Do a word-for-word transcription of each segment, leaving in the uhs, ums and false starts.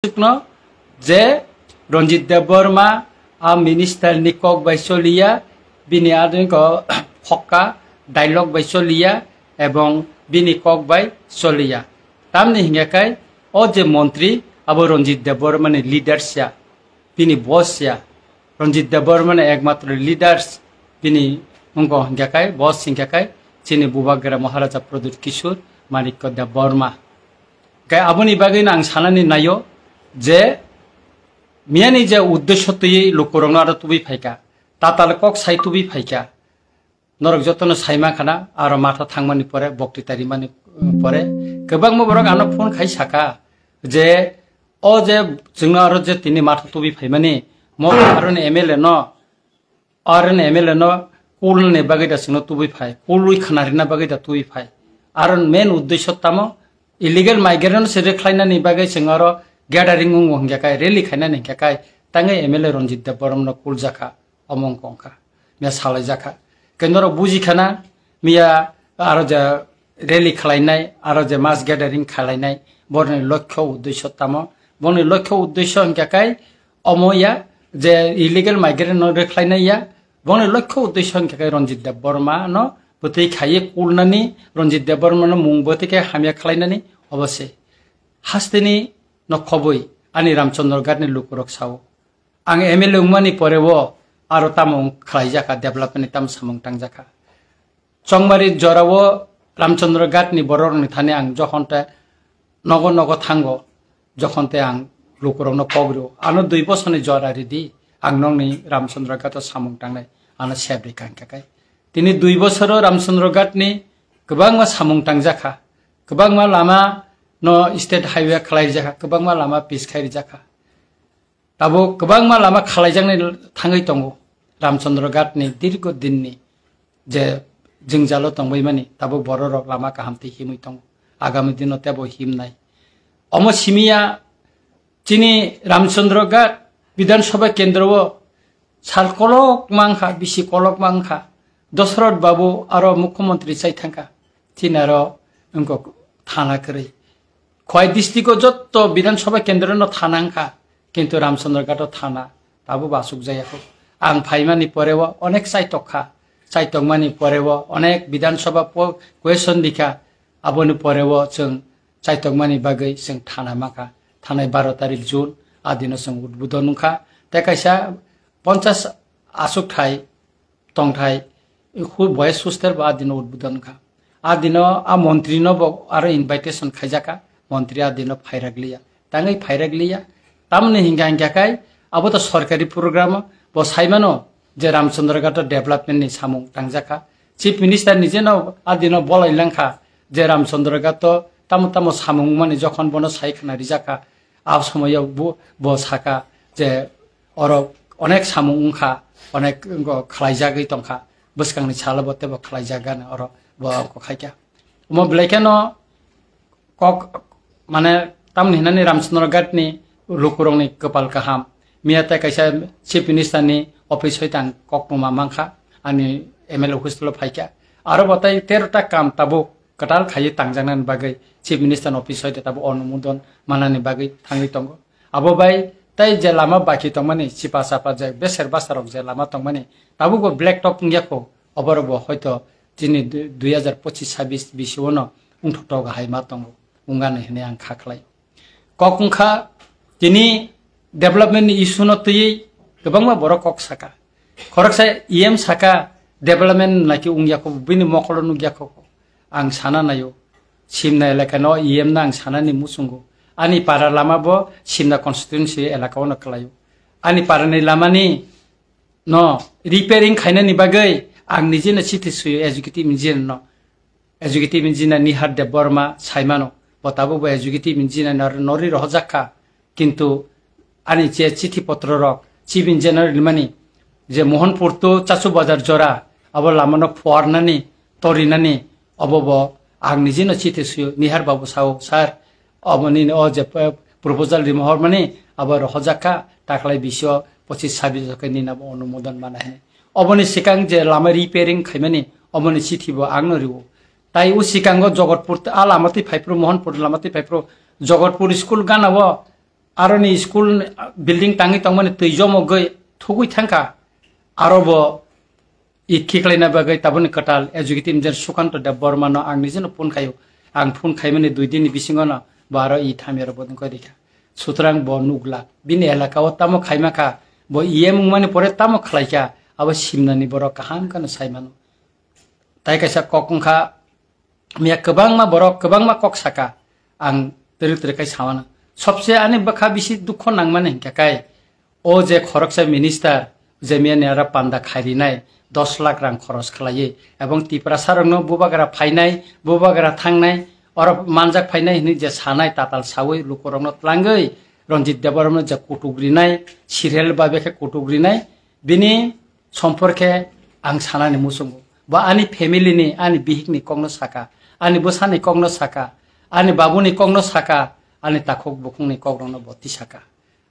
Sukno je Ranjit Debbarma a minister ni kok bai choliya, bini adoni ko phokka dialogue bai choliya ebong bini kok bai choliya. Tamni hingya kai o je montri abo Ranjit Debbarma ni leaders ya, bini boss ya. Ranjit Debbarma ni ekmatro leaders bini wngko hingya kai, boss hingya kai chini Bubagra Maharaja Pradyut Kishore Manikya Debbarma. Kai aboni bagwi no ang sanani naio je miyani je uddesho twiwi lukurokno aro tubui phaikha, tatal kok sai tubui phaikha, norok jotono saima khana aro matha thangmani pore, bokti tarimani, um, pore kwbangma borok ano phone khai saka je o je chwngno aro je tini matha tubui phaimani mo aroni M L A no Aro ni M L A no kulni bagwi da chwngno tubui phai, kulwi khna rina bagwi da tubui phai. Aro main uddesho tamo illegal migrant no se rwkhlainani bagwi chwng aro gathering wngo hingkha kai, rally khainani hingkha kai, tangwi M L A Ranjit Debbarma no kuljakha, omo wngkha, miya salaijakha. Khe norok bujikhana, miya aro ja rally khwlainai, aro je mass gathering khwlainai, boroni lokho uddesho tamo? Boroni lokho uddesho hingkha kai omo ya je illegal migrant no rwkhlainai ya, boroni lokho uddesho hingkha kai Ranjit Debbarma no bwtwi khaiwi kulnani, Ranjit Debbarma no mung bwtwi khe hamya khwlainani, obo se. Hasteni no khobwi ani Ramchandra Ghat ni lukurok sao. Ang M L A wngmani pore o aro tamo wng khlaijakha, development ni tamo samung tangjakha. Chongmari jorao Ramchandra Ghat ni borok rokni thani ang jokhon te nogo nogo thango, jokhon te ang lukurokno kok rwo, ano dui bosorni jora ridi, ang nokni Ramchandra Ghat o samung tangnai, ano sep rikha hingkha kai. Tini dui bosoro Ramchandra Ghat ni kwbangma samung tangjakha, kwbangma lama no state highway khlaijakha, kwbangma lama pis khai rijakha. Tabuk kwbangma lama khalaijaknai thangwi tongo. Ramchandra Ghat ni dirgo dinni je jwngjalo tongbaimani, tabuk bororok lama kaham twi himwi tongo. Agami dino tebo himnai. Omo simiya chini Ramchandra Ghat Bidhan Sabha kendro o sal kolok mangkha, bisi kolok mangkha. Dosrot Babu aro Mukhyamantri chai thangkha. Chini aro wngkha thana kwrwi. Khowai district o jotto Bidhan Sabha kendro no thana wngkha, kintu Ramchandra Ghat o thana tabuk bo achuk jaya kho. Ang phaimani pore o onek chaitok kha, chaitokmani pore o onek Bidhan Sabha po question rikha, aboni pore o chwng chaitokmani bagwi chwng thana mankha. Thanai baro tarik June, a dino chwng udbodon wngkha. Tei kaisa ponchas achukthai tongthai, hu-, boys hostel bo a dino udbodon kha. A dino a montri no bo aro invitation khaijakha, montri a dino phairak liya. Tangwi phairak liya, tamoni hingkha hingkha khai abo to sorkari program, bo saimano je Ramchandra Ghat o development ni samung tangjakha. Chief Minister ni jeno a dino bolai langkha je Ramchandra Ghat o tamo tamo samung mani jokhon bono sai khna rijakha, a somoyo bo, bo saka je oro onek samung wngkha, onek wngkha khlaijagwi tongkha, bwskangni salo bo teibo khlaijak gana oro bo wngkha khaikha. Omo belai kheno kok, mane, tamni hinani Ramchandra Ghat ni lukurokni kwpal kaham. Miya tei kaisa Chief Minister ni office hoi tang kok tongma mankha, ani M L A office lo phaikha. Aro bo tei tero ta kam tabuk kwtal khaiwi tangjaknani bagwi Chief Minister ni office hoi tei tabuk onumodon manani bagwi thangwi tongo. Abo bai tei je lama baki tongmani, chipa sapa je beser basa rok je lama tongmani, tabuk bo black top wngya kho, oborok bo hoito chini du-, dui hajar pochis sabis bisio no wngthok thok hai ma tongo, wngani hinwi ang kha khlai. Kok wngkha tini development ni issue no twiwi kwbangma borok kok saka. Khoroksa E M saka development naki wngya kho, bini mokolo nukya kho. Ang sana naio, Simna elaka no E M no ang sanani muchungo. Ani para lama bo Simna constituency elaka o no kwlaio. Ani para ni lama ni no repairing khainani bagwi ang nije no chithi suyo executive engineer no. Executive engineer Nihar Debbarma saimano, bo tabuk bo executive engineer nor-, norwi rohorjak kha, kintu ani je chithi potro rok chief engineer rimani je Mohanpur to Chachu Bazar jora, abo lamano phuarnani, torinani, obo bo ang nijino chithi suyo, Nihar babu sao, "Sir, obo nini o je, eh, proposal rima hormani, abo rohorjak kha, taklai bisio pochis sabis jokhe nini abo onumodon mana hini." Oboni sikang je lama repairing khaimani, oboni chithi bo ang no rio. Tai o sikango Jogotpur, a lama twi phaiphru, Mohanpur lama twi phaiphru, Jogotpur school gana o Aroni school building tangwi tongmani twi jomogwi thugwi thangkha. Aro bo it khiklaina bagwi taboni kwtal executive engineer Sukanto Deb Bormano ang nijeno phone khaio. Ang phone khaimani dui dinni bisingono bo aro it hamya rok bodong koi rikha. Sutrang bo nukla. Bini elaka o tamo khaima kha, bo E M wngmani pore tamo khlaikha, abo simnani borok kaham kheno saimano. Tai kaisa kok wngkha, miya kwbangma borok, kwbangma kok saka, ang twrwk twrwk khai samano. Sobse ani bwkha bisi dukho nangmani hinkha kai, o je khoroksa minister, je miya ni ara panda khairinai, dos lakh rang khoros khlaiwi, ebong Tiprasa rokno bubagra phainai, bubagra thangnai, oro manjak phainai hinwi je sanai tatal sawi lukurokno tlangwi, Ranjit Debbarmano je kutuk rinai, serial babe khe kutuk rinai, bini sompor khe ang sanani muchungo. Bo ani family ni, ani bihik ni kokno saka, ani bwsa ni kokno saka, ani babu ni kokno saka, ani takhuk bukhung ni kokrokno bo tisaka.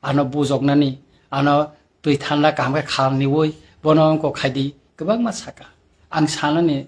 Ano bujoknani, ano twi thanda kaham khe khalniwi, bono wngkok khaidi kwbangma saka. Ang sanani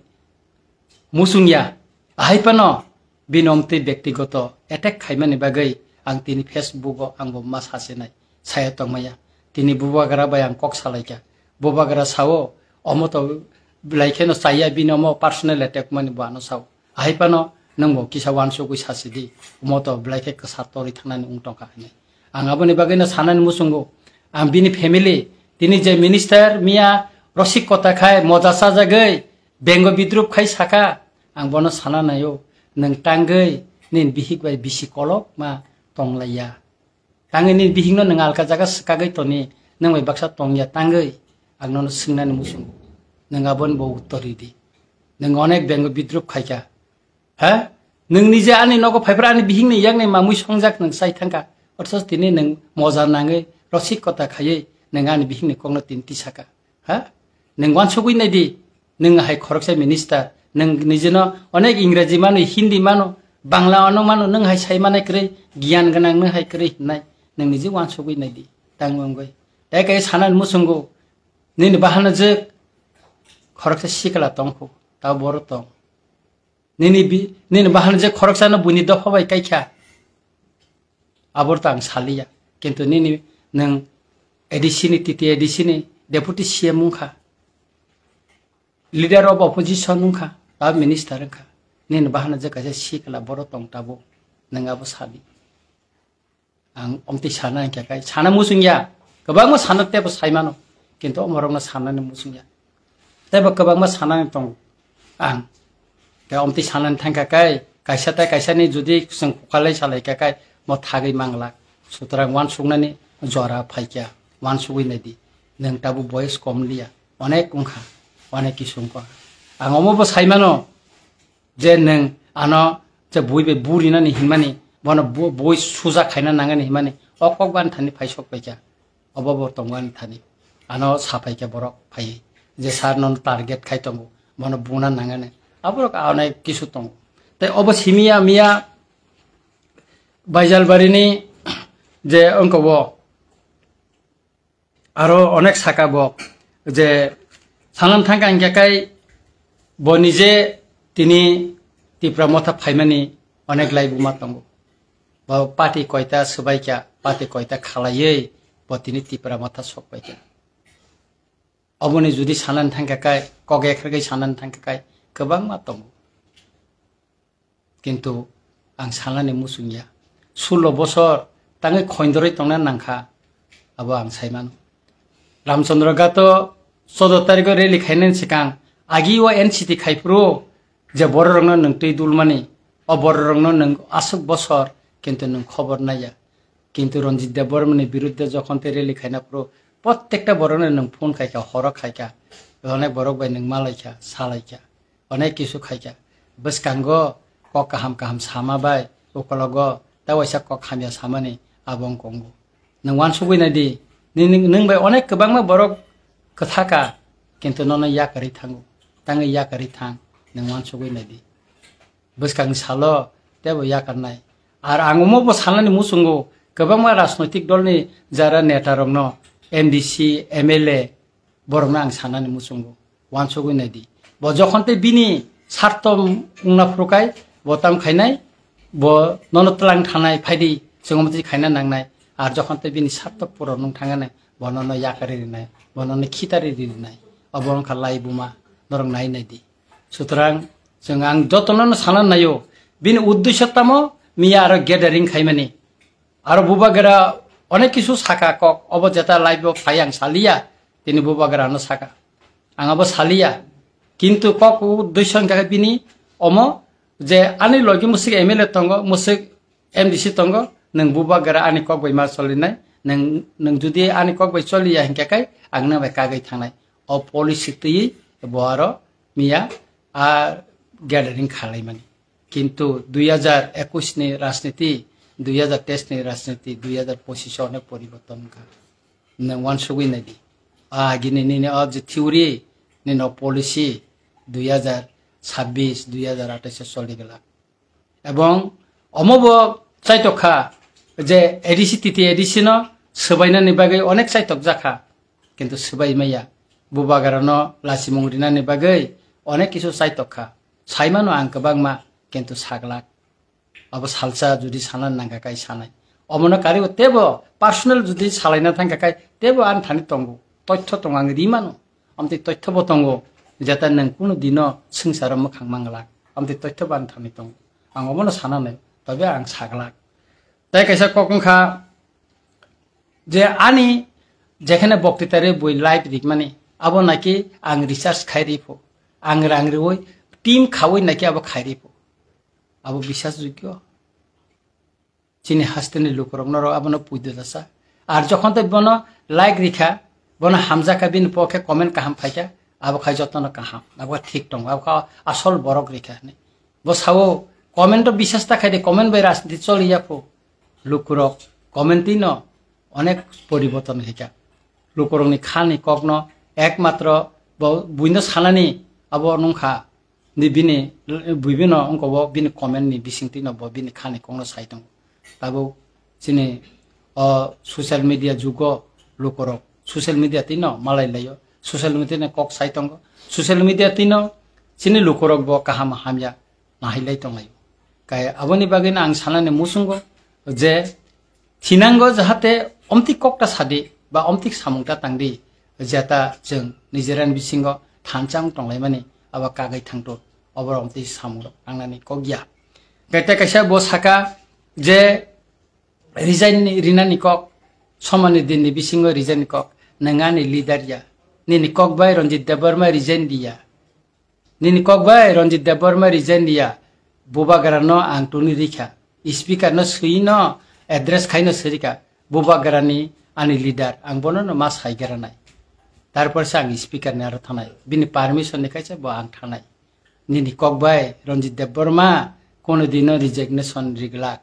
muchungya. Ahai phano bini omtwi bektigoto attack khaimani bagwi ang tini Facebook o ang bo ma sasinai saya tongmaya. Tini bubagra bai ang kok salaikha. Bubagra sao, omo to belai kheno chaya, bini omo personal attack mani bo ano sao. Ahai phano nwng bo kisa wansugwi sasidi, omo to belai khe kwsa torwi thangnani wng tongkha hinwi. Ang aboni bagwino sanani muchungo, ang bini family, tini je minister miya rosik kota khai moja sajagwi, Bengo bidrup khai saka, ang bono sana naio, nwng tangwi nini bihik bai bisi kolok ma tonglaiya. Tangwi nini bihikno nwng alka jaga swkagwi toni, nwng bai baksa tongya tangwi, ang nono swngnani muchungo. Nwng aboni bo uttor ridi. Nwng onek bengo bidrup khaikha. Ha? Nwng nije ani nogo phaiphra ani bihikni yakni mamwi songjak nwng sai thangkha. Othoch tini nwng moja nangwi rosik kota khaiwi nwng ani bihikni kokno tini tisaka. Ha? Nwng wansugwi naidi, nwng hai khoroksa minister, nwng nijino onek Ingreji mano, Hindi mano, Bangla ano mano, nwng hai sai manai kwrwi, giyan gwnang nwng hai kwrwi hinai, nwng niji wansugwi naidi, tang wngwi. Tai kai sanani muchungo, nini bahano je khoroksa sikla tongkhu, ta boro tong. Nini bi-, nini bahan je khoroksano buini dopha bai kaikha. Abor ta ang saliya. Kintu nini nwng A D C ni, T T A D C ni deputy C M wngkha. Leader of opposition wngkha. Ta minister wngkha. Nini bahan je kaisa sikla boro tong tabo. Nwng abo sadi. Ang omtwi sana hinkhe kai sana muchungya, kwbangma sana teibo saimano, kintu omorokno sanani muchungya, teibo kwbangma sanani tongo. Ang khe omtwi sanani thangkha kai, kaisa tai kaisani jodi chwng kukalai salaikha kai, mo thagwi manglak. Sutrang wansuknani jora phaikha, wansugwi naidi, nwng tabuk boyes kom liya, onek wngkha, onek kisu wngkha. Ang omobo saimano, je nwng ano je bui bai burinani hinmani, bono bu-, bui suja khaina nangani hinmani, o kok bani thani phai sok paikha, obo bo tongmani thani, ano sa paikha borok phai, je sir nono target khai tongo, bono buna nangani, aborok anai kisu tongo. Tei obo simiya miya Baijalbarini je wngkha o, aro onek saka bo je sanan thangkha hinkhe kai bo nije tini Tipra motha phaimani onek laibuma tongo. Bo party koita swbaikha, party koita khalaiwi bo tini Tipra motha sokpaikha. Oboni judi sanan thangkha kai, kok ekhrwgwi sanan thangkha kai, kwbangma tongo. Kintu ang sanani muchungya. Sullo bosor tangwi khoindorwi tongna nangkha, abo ang saimano. Ramchandra Ghato choudo tarikho rally khainani swkang agi o N C T khaiphuru je bororokno nwng twi dulmani, o bororokno nwng aswk bosor, kintu nwng khobor naiya. Kintu Ranjit Debbarmani birudde jokhon tei rally khaina phuru, prottekta borokno nwng phone khaikha, horo khaikha, onek borok bai nwng malaikha, salaikha. Onek kisu khaikha. Bwskango kok kaham kaham sama bai, ukologo ta waisa kok hamya samani abo wng kongo. Nwng wansugwi naidi, nini, nwng bai onek kwbangma borok kwthaka, kintu nono yakarwi thango. Tangwi yakarwi thang, nwng wansugwi naidi. Bwskangni salo teibo yakarnai. Ar ang omo bo sanani muchungo, kwbangma rajnoitik dolni jara netarokno, M D C, M L A, borokno ang sanani muchungo, wansugwi naidi. Bo jokhon tei bini sarto wngna phuru kai, bo tam khainai, bo nono tlang thanai phaidi, chwng omo twi khaina nangnai. Ar jokhon tei bini sartok puro nung thangani, bono no yakari rinai, bono no khitari rinai. Obo wngkha laibuma, norok nai nai di. Sutrang, chwng ang jotono no sana naio, bini uddesho tamo, miya aro gathering khaimani. Aro bubagra onek kisu saka kok, obo jeta live o phai ang saliya, tini bubagra no saka. Ang abo saliya. Kintu kok uddesho wngkha khe bini omo je ani logi musik M L A tongo, musik M D C tongo, nwng bubagra ani kok bai ma cholinai, nwng, nwng judi ani kok bai choliya hinkhe kai ang nang bai kagwi thangnai. O policy twiwi bo aro miya a gathering khalaimani. Kintu dui hajar ekwis ni rajniti, dui hajar teis ni rajniti, dui hajar pochis o onek poriborton wngkha. Nwng wansugwi naidi. A gini nini o je theory, nini o policy dui hajar sabbis, dui hajar atais o choli glak. Ebong omo bo chaitok kha je A D C, T T A D C no swbainani bagwi onek chaitok jakha, kintu swbai maya. Bubagra no lachimung rinani bagwi onek kisu chaitok kha. Saimano ang kwbangma, kintu saglak. Abo salsa judi sana nangkha kai sanai. Omono karibo tebo personal judi salaina thangkha kai tebo ani thani tongo. Toitho tongo ang ri mano. Amtwi toitho bo tongo. Jeta nwng kunu dino swngcharo mwkhang manglak. Amtwi toitho bo ani thani tongo. Ang omono sana nai. Tobe ang saglak. Tai kaisa kok wngkha je ani jekhane bokti tare bui live rikmani. Abo naki ang research khai ripho. Ang rang riwi team khawi naki abo khai ripho. Abo bisas jogyo. Chini hasteni lukurok norok abono puido dasa. Ar jokhon tei bono like rikha, bono hamjakha bini pokhe comment kaham phaikha, abo khai jotono kaham, abo thik tongo, abo kha asol borok rikha hinwi. Bo sao comment o bisas ta khaide, comment bai rajniti choli yapho. Lukurok comment twi no onek poriborton khaikha. Lukurokni khani kokno ekmatro bo buino sanani abo nungkha. Ni bini, bini ongko bo bini comment ni bisingtwi no bo bini khani kokno sai tongo. Tabuk chini o social media jugo lukorok social media twi no malai laio. Social media ni kok sai tongo. Social media twi no chini lukorok bo kaham hamya nahai lai tong laio. Kai aboni bagwi no ang sanani muchungo je thinango jahate omtwi kokta sadi ba omtwi samung ta tangdi, jeta chwng nijera ni bisingo thansa wng tonglaimani abo kagwi thangto, oborok omtwi samung rok nangnani kok ya. Kete kaisa bo saka je resign ni, rinani kok, somani din ni bisingo resign ni kok, nwng ani leader ya, nini kok bai Ranjit Debbarma resign diya. Nini kok bai Ranjit Debbarma resign diya, bubagra no ang tuni rikha. Speaker no swi no address khai no sirika. Bubagra ni ani leader, ang bono no ma sai gra nai. Tarpor se ang speaker ni aro thanai. Bini permission ni kaisa bo ang thanai. Nini kok bai Ranjit Debbarma kono dino resignation riglak.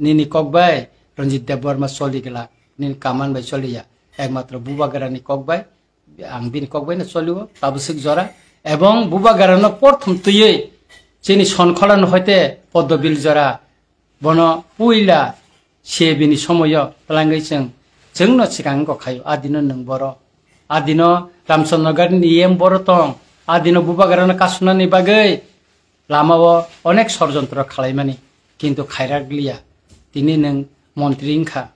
Nini kok bai Ranjit Debbarma choli glak, nini kaman bai choli ya. Ekmatro bubagra ni kok bai, ang bini kok bai no choli o, tabuk swk jora. Ebong bubagra no porthom twiwi chini Sonkhola no hoite Poddobil jora, bono puila C A B ni somoyo twlangwi chwng, chwng no swkang wngkha khaio, a dino nwng boro, a dino Ramchandra Garden ni E M boro tong, a dino bubagra no kasunani bagwi lama o onek sorjontro khalaimani, kintu khairak liya. Tini nwng montri wngkha,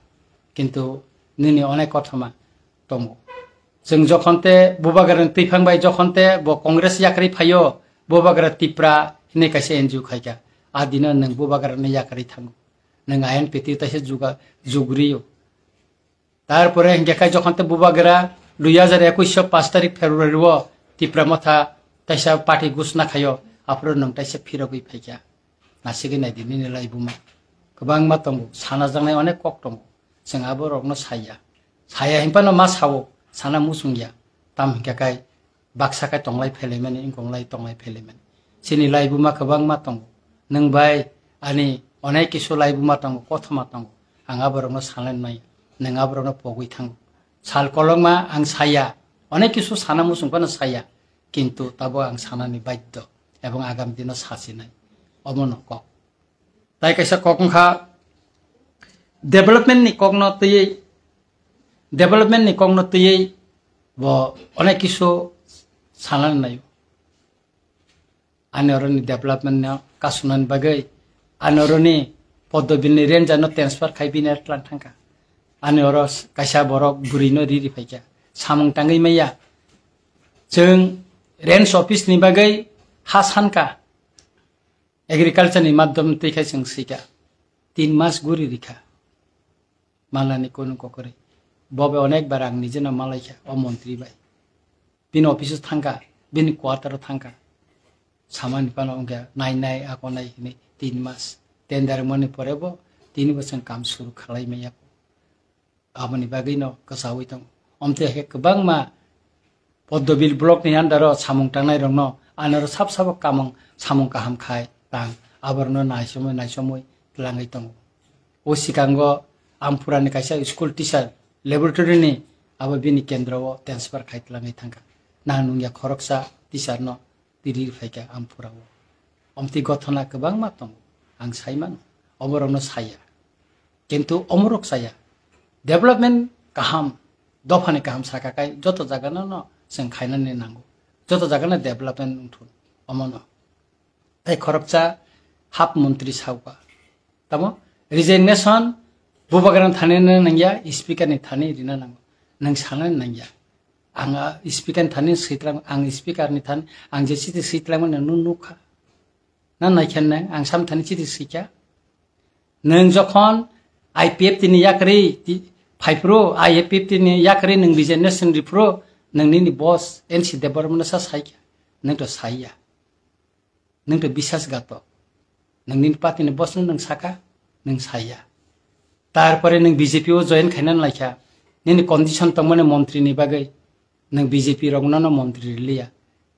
kintu nini onek kothoma tongo. Chwng jokhon te bubagra ni twiphang bai jokhon te bo Congress yakarwi phaio, bubagra Tipra hinwi kaisa N G O khaikha. A dino nwng bubagra ni yakarwi thango. Nwng I N P T taisa juga-, jugriyo. Tarpore hinkhe khai jokhon te bubagra dui hajar ekwis o paanch tarik February o Tipra Motha taisa party gusna khaio, aphuru nwng taisa phirogwi phaikha. Nasigwi naidi nini laibuma. Kwbangma tongo, sana jaknai onek kok tongo. Chwng aborokno saya. Saya hinphano ma sao, sana muchungya. Tam hinkhe khai baksa khe tonglai phelaimani, wngkong lai tonglai phelaimani. Chini laibuma kwbangma tongo. Nwng bai ani onek kisu laibuma tongo, kothoma tongo. Ang aborokno sanai nai, nwng aborokno pogwi thango. Sal kolokma ang saya, onek kisu sana muchung phano saya, kintu tabo ang sanani baddo, ebong agam dino sasinai. Omono kok. Tai kaisa kok wngkha development ni kokno twiwi, development ni kokno twiwi bo onek kisu sanani naio. Ani oroni development no kasunani bagwi, ani oroni Poddobil ni ranger no transfer khai bini tlang thangkha. Ani oro s-, kaisa borok bwrwi no riri phaikha. Samung tangwi maya. Chwng range office ni bagwi ha sankha. Agriculture ni madhyam twi khai chwng swikha. Tin mas guri rikha. Malani kunu kokore. Bobe onek bar ang nijeno malaikha o montri bai. Bini office o thangkha, bini quarter o thangkha. Samani pano wngkha nai nai ako nai hinwi tin mas. Tender mani pore bo tini bosong kam suru khalai maya. Aboni bagwi no kwchawi tongo. Omte hai khe kwbangma Poddobil block ni under o samung tangnai rokno anoro sab sabo kamung samung kaham khai tang aborno naisomwi naisomwi twlangwi tongo. O sikango Amphurani kaisa school teacher laboratory ni abo bini kendro o transfer khai twlangwi thangkha. Nang nungya khoroksa teacher no tiri phaikha Amphura o. Omtwi gothona kwbangma tongo. Ang saimano. Oborokno saya. Kintu omorok saya. Development kaham, dophani kaham saka kai joto jagano no chwng khainani nango. Joto jagano development wngthun. Omono. Tei khoroksa hap montri sauka. Tamo resignation bubagrani thani rina nangya, speaker ni thani rina nango. Nang sanani nangya. Ang, ah, speaker ni thani sitlang, ang speaker ni thani, ang je chiti sitlang mani nung nukha. Na naikhen nang, ang sam thani chiti sikha. Nang jokhon I P F T ni yakri ti-, phaipro, I P F T ni yakri nang resignation ripro, nang nini boss N C Debbarma no sa saikha. Nang to saiya. Nwng to bisas gato. Nwng nini party ni boss no nwng saka, nwng saya. Tarpore nwng B J P o join khaina laikha. Nini condition tongmani montri ni bagwi nwng B J P rok no montri liya.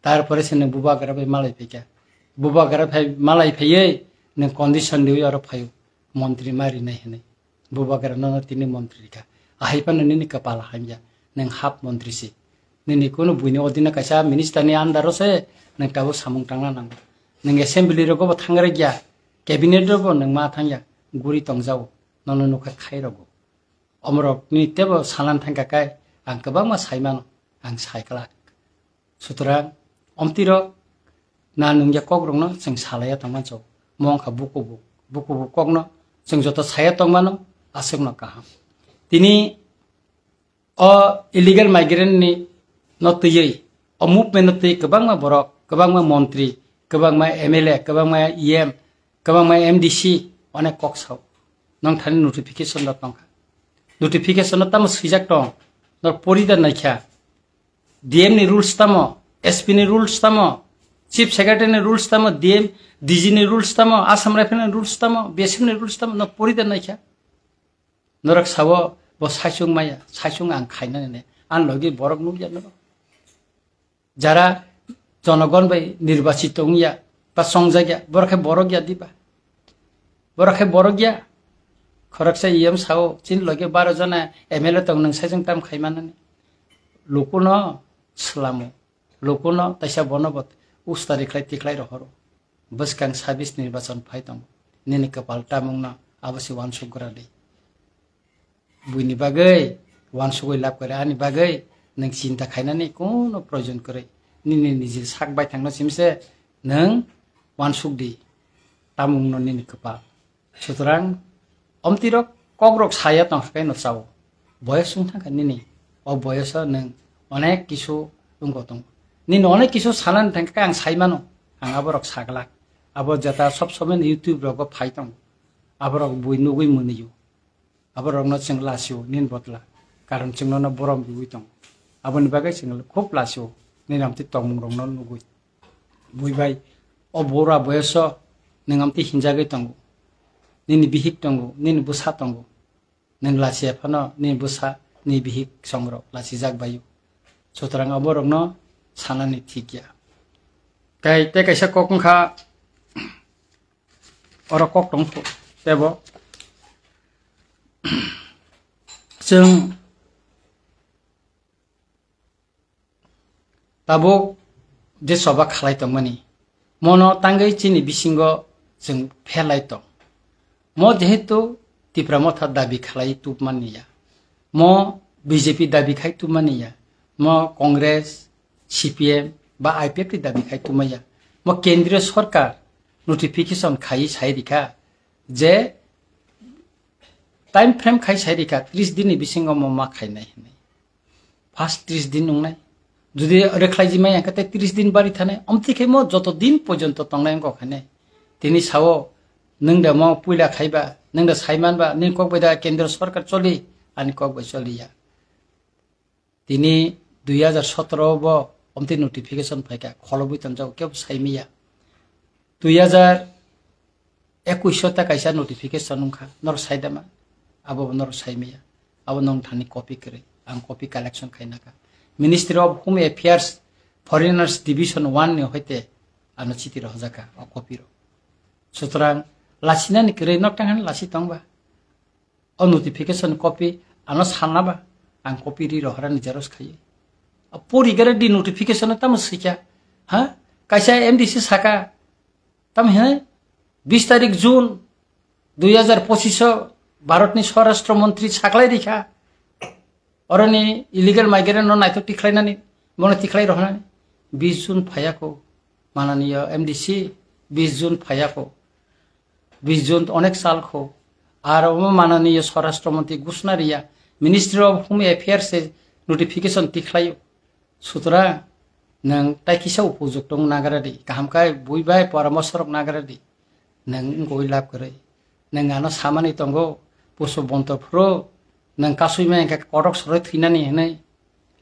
Tarpore se nwng bubagra bai malai phaikha. Bubagra phai malai phaiwi nwng condition riwi oro phaio. Montri ma rinai hinwi. Bubagra nono tini montri rikha. Ahai phano nini kapal hamya. Nwng hap montri si. Nini kunu buini odina kaisa minister ni under o se nwng tabuk samung tangna nango. Nwng assembly rogo bo thangrai ya. Cabinet rogo nwng ma thangya. Guri tongjao. Nono nukha khai rogo. Omorok ni tebo salan thangka kai. Ang kwbangma saimano. Ang saiklak. Sutrang, omtirok na nungya kokrokno chwng salaiya tongma chok. Mo wngkha bukubuk, bukubuk kokno chwng joto saya tongmano aswkno kaham. Tini o illegal migrant ni no twiwi, o movement no twiwi kwbangma borok, kwbangma montri, kwbangma M L A, kwbangma E M, kwbangma M D C onek kok sao. Nong thani notification rok tongkha. Notification no tamo swijak tong, nor pori da naikha. D M ni rules tamo, S P ni rules tamo, Chief Secretary ni rules tamo, D M, D G ni rules tamo, Assam Rifle ni rules tamo, B S F ni rules tamo, no pori da naikha. Norok sao bo saichung maya, saichung ang khaina ne, ang logi borok nukya no. Jara jonogon bai nirbachit wngya, ba songjak ya, borok khe borok ya diba? Borok khe borok ya. Khoroksa E M sao, chini loge baro jona M L A tong, nwng saichung tam khai manani. Lukuno swlamo, lukuno taisa bono bo ustari khlai tikhlai rohoro. Bwskang sabis nirbachon phai tongo. Nini kwpal tamungno abo se uansuk gra di. Buini bagwi uansugwi lab kwrwi, ani bagwi nwng chinta khainani kono proyojon kwrwi. Nini niji sak baithangno simi se nwng uansuk di. Tamungno nini kwpal. Sutrang, omtirok kokrok saya tongkha khe no chao. Boyos wng thangkha nini. O boyoso nwng onek kisu wngko tongo. Nini onek kisu sanani thangkha khe ang sai mano. Ang aborok saglak. Abo jeta sob somoi YouTube rogo phai tongo. Aborok bui nugwi mwnwio. Aborokno chwng lasio nini botla. Karon chwng nono borom riwi tongo. Aboni bagwi chwng khub lasio nini amtwi tongmungrokno nugwi. Bui bai, o bura boyoso nwng amtwi hinjagwi tongo. Nini bihik tongo, nini bwsa tongo. Nwng lachiya phano nini bwsa, nini bihik songrok lachijak baio. Sutrang aborokno sanani thik ya. Kai tei kaisa kok wngkha, oro kok tong pho, tebo chwng tabuk je choba khalai tongmani, mono tangwi chini bisingo chwng pherlai tong. Mo jehetu Tipra Motha dabi khalai tubmani ya, mo B J P dabi khai tubmani ya, mo Congress, C P M ba I P F T dabi khai tubmani ya, mo kendriyo sorkar notification khai sai rikha je time frame khai sai rikha, tris din ni bisingo mo ma khainai hinwi. First tris din wngnai. Jodi rekhlai jimai ang khe tei tris din bari thanai. Omtwi khe mo joto din porjonto tongnai wngkha khainai. Tini sao, "Nwng da mo puila khaiba, nwng da saimanba, nini kok bai da kendro sorkar choli, ani kok bai choliya." Tini dui hajar sotoro bo omtwi notification phaikha, kholobwi tonjago, kebo saimiya. Dui hajar ekuish o ta kaisa notification wngkha, norok saidama, abo bo norok saimiya. Abo nong thani copy kwrwi, ang copy collection khainakha. Ministry of Home Affairs, Foreigners Division one ni hoite ano chiti rohorjakha o copy rok. Sutrang lasinani kwrwi nok tang hani lasi tongba. O notification copy ano sanaba, ang copy ri rohorani xerox khaiwi. A pori gare di notification tamo sikya. Ha? Kaisa M D C saka. Tam he? Bis tarik June dui hajar pochisho Bharatni Swarashtra Montri saklai rikha. Oroni illegal migrant no naithok tikhlainani, bono tikhlai rohornani. Bis June phayako. Mananiya M D C, bis June phayako. Bis June onek sal kho. Ar omo mananiya Swarashtra Montri Gushna riya, Ministry of Home Affairs se notification tikhlaio. Sutra, nwng tai kisa upujok tong nagra di. Kaham kai bui bai poramorsho rok nagra di. Nwng wngkoi lab kwrwi. Nwng ano samani tongo, Pushpabanta phuru, nwng kasui ma hwnkhe kotok soroi thwinani hinwi.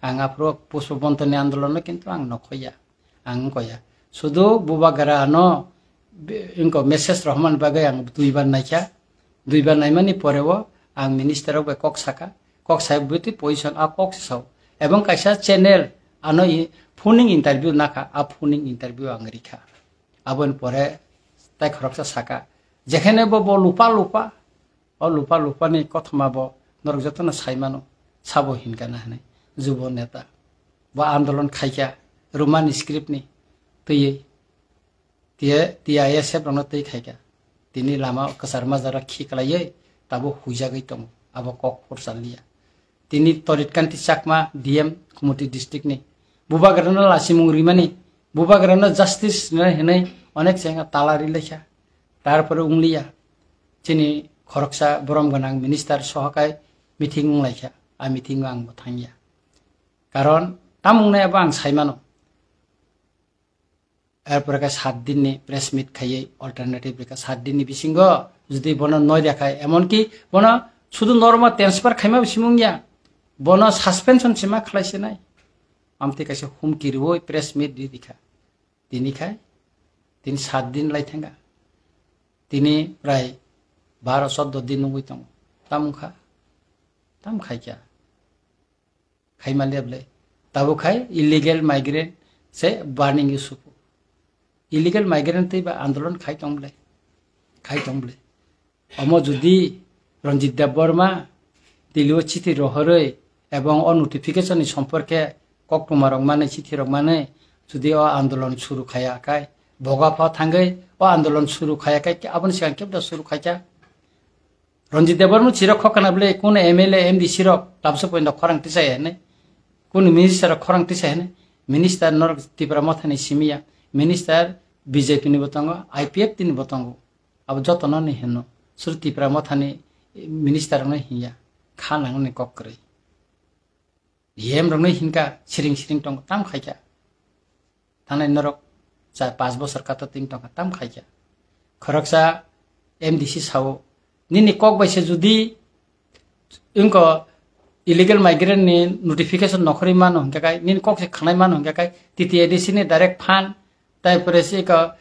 Ang aphuru Pushpabantani andolono kintu ang nokhoya. Ang wngkoya. Sudu bubagra ano be-, wngko message rohormani bagwi ang duibar naikha. Duibar naimani poreo ang minister rok bai kok saka. Kok sai bwtwi position a kok se sao. Ebong kaisa channel ano i-, phoning interview nakha, a phoning interview ang rikha. Aboni pore tai khoroksa saka, "Jekhene bo, bo lupa lupa, o lupa lupa ni kothoma bo norok jotono sai mano, sabo hinkha na hinwi, jubo neta. Bo andolon khaikha, Roman script ni twiwi, tiye, T I S F rokno twi khaikha. Tini lama kwchar majara khiklaiwi tabuk huijagwi tongo, abo kok phursa liya." Tini Torit Kanti Chakma, D M, Khumoti district ni. Bubagrano lasimung rimani, bubagrano justice rina hinwi onek chengha tala ri lekha. Tarpore ungliya. Chini khoroksa borom gwnang minister sohokai meeting wnglaikha. A meeting o ang bo thangya. Karon tam wngnai abo ang saimano. Erpore khe sat din ni press meet khaiwi alternative rikha, sat din ni bisingo jodi bono noi rikha, emonki bono sudu normal transfer khaima bisimung ya, bono suspension sima khlai sinai. Amtwi kaisa humki rwui press meet ri rikha. Tini khai, tini sat din lai thangkha. Tini prai baro choddo din nungwi tongo. Tam wngkha, tam khaikha. Khaima le ble. Tabuk khai illegal migrant se burning issue. Illegal migrant tei ba andolon khai tong ble. Khai tong ble. Omo jodi Ranjit Debbarma Delhi o chithi rohorwi ebong o notification ni somporke koktwma rok manwi, chithi rok manwi jodi o andolon suru khaya khai, boga pha thangwi o andolon suru khaya khai, aboni sigang kebda suru khaikha. Ranjit Debbarma chirok khokana bwle, kunu M L A, M D C rok tabsa poinda khorang tisai hene, kunu minister rok khorang tisai hene, minister norok Tipra Mothani simiya, minister B J P ni bo tongo, I P F T ni bo tongo. Abo jotono ni hino, sur Tipra Mothani minister rokno hinya, kha nangni kok kwrwi. D M rokno hinkha siring siring tongo, tam khaikha. Thanai norok cha pas bosor kata ting tongkha, tam khaikha. Khoroksa M D C sao, "Nini kok bai se jodi wngko illegal migrant ni notification nokhorwi mano hwnkhe kai, nini kok se khanai mano hwnkhe kai, T T A D C ni direct fund, tai pore se iko,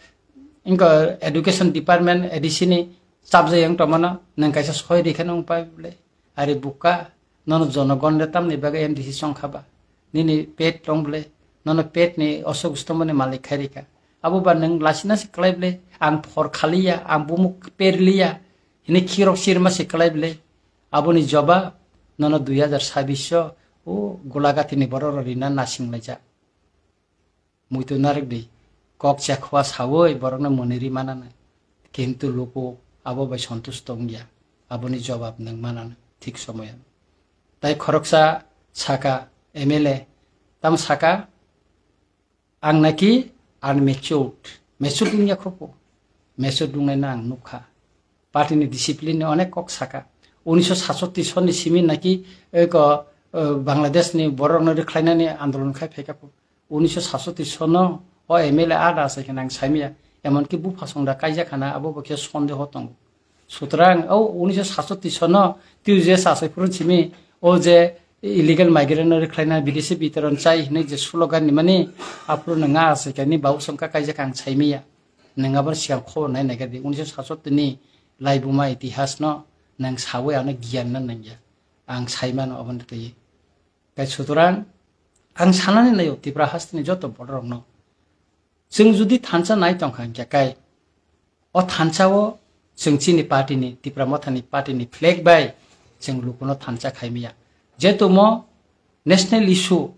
wngko education department A D C ni chapjai wng tongmano, nwng kaisa soi rikhe nwng pai bwle." Ari buka, nono jonogon le tamni bagwi M D C chongkha ba? Nini pet tong bwle, nono pet ni osok stomoni malik khai rikha. Abo ba nwng lasina se kwlai bwle, ang phor khaliya, ang bumuk perliya, hini khirok sirma se kwlai bwle. Aboni jobab nono dui hajar sabbish o, o Golagati ni borok rok rina nasing laijak. Muitu narwk di, kok chekhwa sawi borokno mwnwi ri mananai. Kintu luku abo bai sontusto wngya, aboni jobab nwng mananai thik somoyo. Tai khoroksa saka M L A, tamo saka, "Ang naki unmatured, matured wngya khopo, matured wngnaino ang nukha." Party ni discipline ni onek kok saka. Unisho satsotti sonni simi naki eko, eh, Bangladesh ni borok no rwkhlainani andolon khai phaika phu. Unisho satsotti sono o M L A ada asai khe nang saimaya. Emonki bupha songda kaijak khana abo bo khe sondeho tongo. Sutrang o unisho satsotti sono twi je sasai phuru simi o je illegal migrant no rwkhlaina bidesi bitoron chai hinwi je slogan ni mani aphuru nang asai khe ni babu songkha kaijak ang saimaya. Nang abo siang khobor nai nai khe di unisho satsotti ni laibuma itihas no nang sawi ano giyan na nangya. Ang saimano aboni twi. Kai sutrang ang sanani nayo Tipra hasteni joto bororokno. Chwng jodi thansa nai tongkha hinkhe kai o thansa o chwng chini party ni Tipra Motha ni party ni flag bai chwng lukuno thansa khaimaya. Jetumo national issue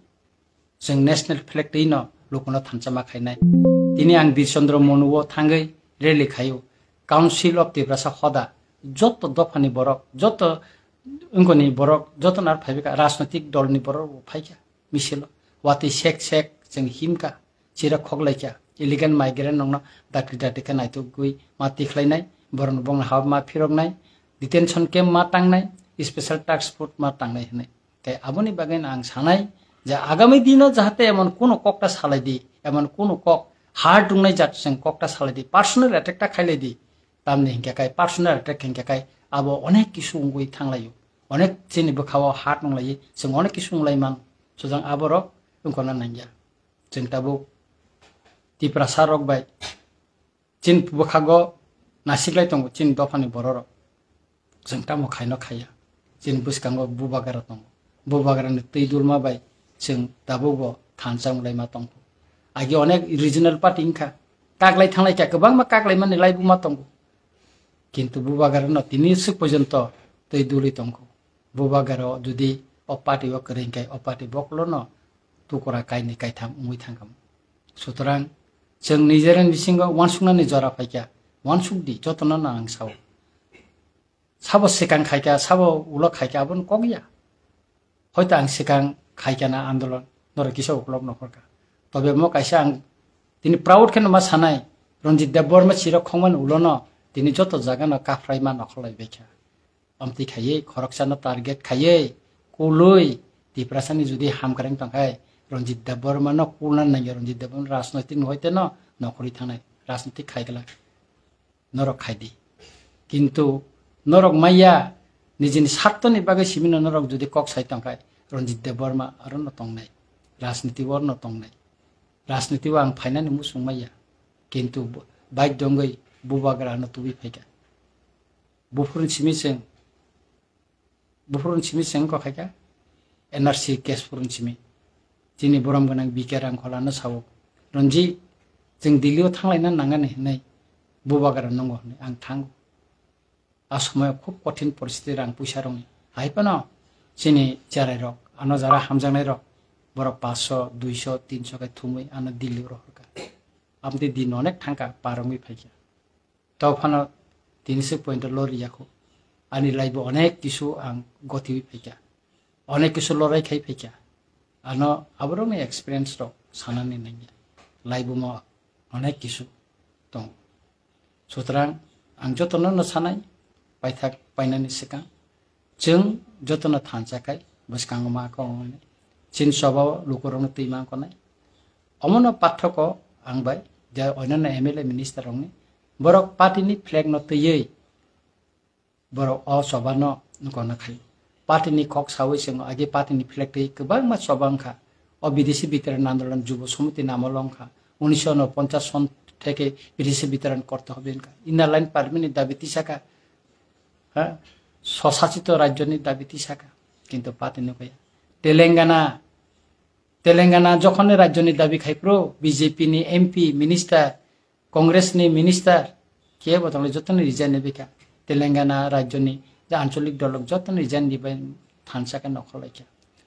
chwng national flag twi no lukuno thansa ma khainai. Tini ang Bir Chandra Monu o thangwi rally khaio. Council of Tiprasa hoda joto dophani borok, joto wngkoni borok, joto nar phaibika rajnotik dol ni borok bo phaikha. Misilo watwi sek sek chwng himkha, chira khoklaikha, illegal migrant nokno dakti dakti khe naitugwi ma tikhlainai, borokno bongni haba ma phiroknai, detention camp ma tangnai, special task force ma tangnai hwnwi. Tei aboni bagwi ang sanai je agami dino jahate emon kuno kokta salai di, emon kuno kok hard wngnai jat chwng kokta salai di, personal attack ta khailai di. Tamni hinkhe kai personal attack hinkhe kai abo onek kisu wngwi thanglaio. Onek chini bwkhao hat nunglai, chwng onek kisu nunglai man. Sujang aborok wngkona nangya. Chwng tabuk Tiprasa rok bai chini bwkhago nasiklai tongo chini dophani bororok. Chwng tamo khaino khaiya. Chini bwskango bubagra tongo. Bubagrani twi dulma bai chwng tabukbo thansa wnglaima tongkho. Agi onek regional party wngkha. Kaklai thanglai kha, kwbangma kaklai mani laibuma tongo. Kintu bubagrano tini swk porjonto twi duli tongkho. Bubagra jodi o party o kwrwi hinkhe o party bokolono tukura kainwi kaitham wngwi thangkha. Sutrang chwng nijera bisingo wansuknani jora phaikha, wansukdi jotono no ang sao. Sabo swkang khaikha, sabo ulo khaikha, abono kok ya. Hoito ang swkang khaikha na andolon, norok kisa uklok nokhorkha. Tobe mo kaisa ang tini proud khe no ma sanai, Ranjit Debbarma chirok khongmani ulono tini joto jaga no kaphrai ma nokhorlai baikha. Amtwi khaiwi, khoroksano target khaiwi, kulwi, Tiprasani jodi hamkreng tongkhai, Ranjit Debbarma no kulna nangya, Ranjit Debbarma rajnoitik no hoite no nokhorwi thangnai, rajnoitik khaigwlak. Norok khaidi. Kintu norok maya nijini sartoni bagwi simino norok jodi kok sai tongkhai, Ranjit Debbarma aro no tongnai, rajniti o no tongnai. Rajniti o ang phainani muchung maya. Kintu bo-, bike dongwi bubagra no tubui phaikha. Buphurun simi chwng, buphurun simi chwng kok khaikha, N R C case phurun simi. Chini borom gwnang B K Rangkhola no sao, "Ranjit, chwng Delhi o thanglaina nangani hinwi bubagra nungo hinwi ang thango." A somoyo khub kothin poristiti rang puisa rokni. Hai phano chini cherai rok, ano jara hamjaknai rok, borok paanch sho, dui sho, tin sho khe thumwi ano Delhi o rohorkha. Amtwi din onek thangkha, par wngwi phaikha. Tao phano tini se point o lori yakho. Ani life bo onek kisu ang gotiwi phaikha. Onek kisu lorai khai phaikha. Ano aborokni experience rok sanani nangya. Life bo mo onek kisu tongo. Sutrang ang jotono no sanai, paithak painani swkang. Chwng jotono thansa khai bwskango ma kok wngnai. Chini chobao lukurokno twi ma wngnai. Omono pathoko ang bai je onyono M L A minister rokni borok party ni flag no twiwi borok o choba no gona khai. Party ni kok sawi chwng agi party ni flag twi kwbangma choba wngkha. O bidesi bitoron andolon Jubo Samiti namo wngkha. Unisho unoponchas son theke bidesi bitoron korte hobe wngkha. Inner line permit ni dabi tisakha. Ha? Swsachito rajyoni dabi tisakha. Kintu party ni kaya. Telangana, Telangana jokhon ni rajyoni dabi khai phuru B J P ni M P, minister, Congress ni minister, kebo tongle jotoni resign ni bikha. Telangana rajyoni je ancholik dolok jotoni resign ni bai thansa khe nokhorlaikha.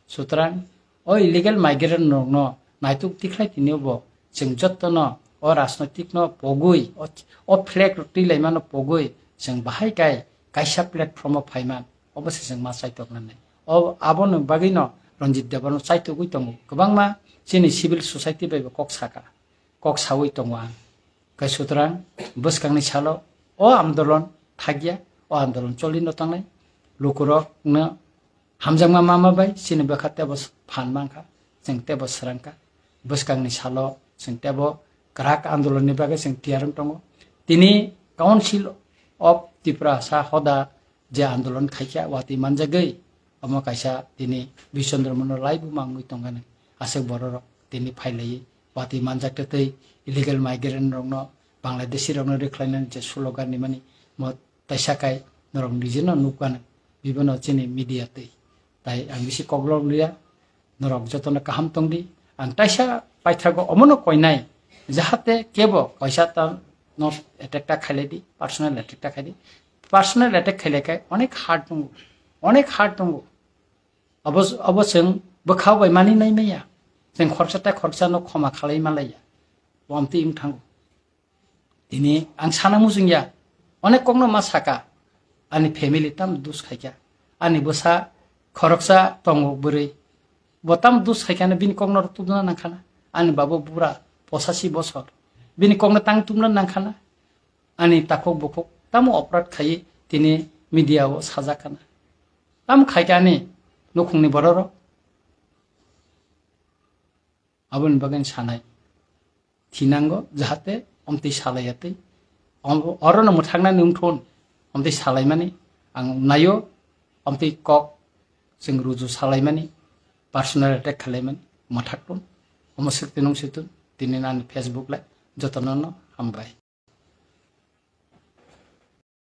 Sutrang o illegal migrant rokno naituk tikhlai tini bo chwng jotono o rajnoitik no pogwi, o, o flag rok twi laimano pogwi chwng bahai kai kaisa platform o phaiman, obo se chwng ma chaitok nani. O, aboni bagwino Ranjit Debbarma chaitogwi tongo. Kwbangma chini civil society bai bo kok saka, kok sawi tongo ang. Kai sutrang bwskangni salo o andolon thakya, o andolon cholino tangnai. lukurokno hamjakma mama bai chini bwkha tebo phan mankha, chwng tebo srangkha. Bwskangni salo chwng tebo kwrak andolonni bagwi chwng tiyar wng tongo. Tini Council of Tiprasa hoda je andolon khaikha, watwi manjagwi omo kaisa tini Bishondro Mono laibu mangwi tongkha nang. Aswk bororok tini phailaiwi watwi manjak tei illegal migrant rokno, Bangladeshi rokno rwkhlainani je slogan rimani mo taisa kai norok nijeno nukha nang. Bibono chini media twi. Tai ang bisi koklok liya, norok jotono kaham tongdi. Ang taisa paithago omono koinai, jahate kebo kaisa ta no attack ta khailai di, personal attack ta khaidi. Personal attack khailai kai onek hard tongo, onek hard tongo. Abo, abo chwng bwkha bai mani nai maya. Chwng khoroksa tai khoroksa no khoma khalai malaiya. Bo amtwi wng thango. Tini ang sana muchung ya. Onek kokno ma saka. Ani family tam dus khaikha. Ani bwsa khoroksa tongo bwrwi. Bo tam dus khaikha bini kokno tubna nangkhana. Ani babo bura posasi bosor. Bini kokno tang tubna nangkhana. Ani takhuk bukhuk tamo oprad khaiwi tini media o sajak kana. Tam khaikha ani nukhungni bororok. Aboni bagwi sanai thinango, jahate omtwi salaiya tei om-, orono mwthaknani wngthun, omtwi salaimani ang naio, omtwi kok chwng ruju salaimani, personal attack khalaimani mwthakthun. Omo swk twi nung swtun, tini ani Facebook lai jotono no hambai.